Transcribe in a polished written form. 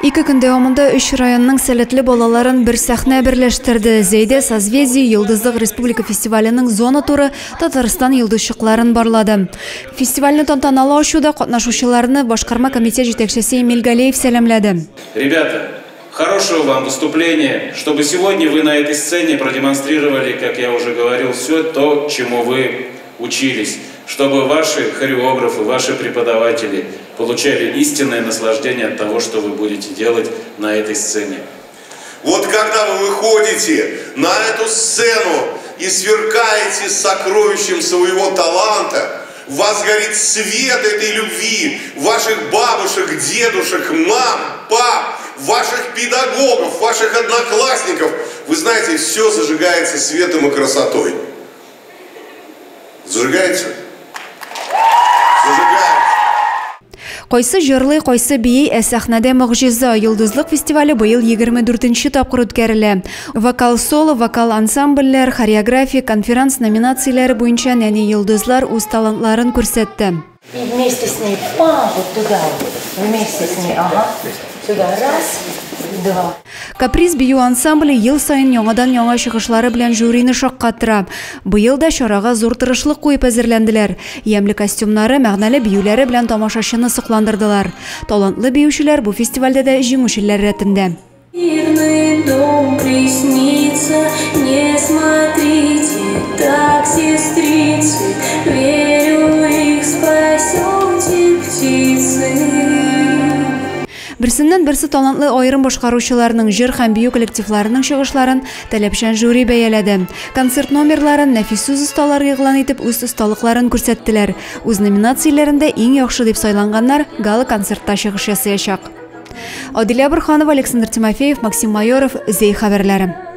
Ике көн дәвамында өч районның сәләтле балаларын бер сәхнә берләштерде. Зәйдә Созвездие Йолдызлык республика фестиваленең зона туры Татарстан йолдызчыкларын барлады. Фестивальне тантаналы ачуда катнашучыларны башкарма комитет җитәкчесе Эмиль Галеев сәламләде. Ребята, хорошего вам выступления, чтобы сегодня вы на этой сцене продемонстрировали, как я уже говорил, все то, чему вы учились, чтобы ваши хореографы, ваши преподаватели получали истинное наслаждение от того, что вы будете делать на этой сцене. Вот когда вы выходите на эту сцену и сверкаете сокровищем своего таланта, у вас горит свет этой любви, ваших бабушек, дедушек, мам, пап, ваших педагогов, ваших одноклассников. Вы знаете, все зажигается светом и красотой. Зажигается? Зажигается. Кайсы җырлый, кайсы бии, ә сәхнәдә могҗиза. Йолдызлык фестивале быел 24 тапкыр үткәрелә. Вокал соло, вокал ансамбльләр, хореография, конферанс номинацияләре буенча нәни йолдызлар үз талантларын күрсәтте. И вместе с ней, па, вот туда вот, вместе с ней, ага, сюда, раз, два. Каприз бию ансамбле ел саен яңадан-яңа чыгышлары белән жюрины шаккатыра. Быел да чарага зур тырышлык куеп әзерләнделәр. Ямьле костюмнары, мәгънәле биюләре белән тамашачыны сокландырдылар. Талантлы биючеләр бу фестивальдә дә җиңүчеләр рәтендә. Мирный дом приснится, не смотрите так, сестрицы, верю, их спасете, птицы. Берсеннән берсе талантлы аерым башкаручыларның, җыр һәм бию коллективларының чыгышларын таләпчән жюри бәяләде. Концерт номерларын нәфис сүз осталары игълан итеп үз осталыкларын күрсәттеләр. Үз номинацияләрендә иң яхшы дип сайланганнар гала-концертта чыгыш ясаячак. Адилә Бурханова, Александр Тимофеев, Максим Майоров, Зәй хәбәрләре.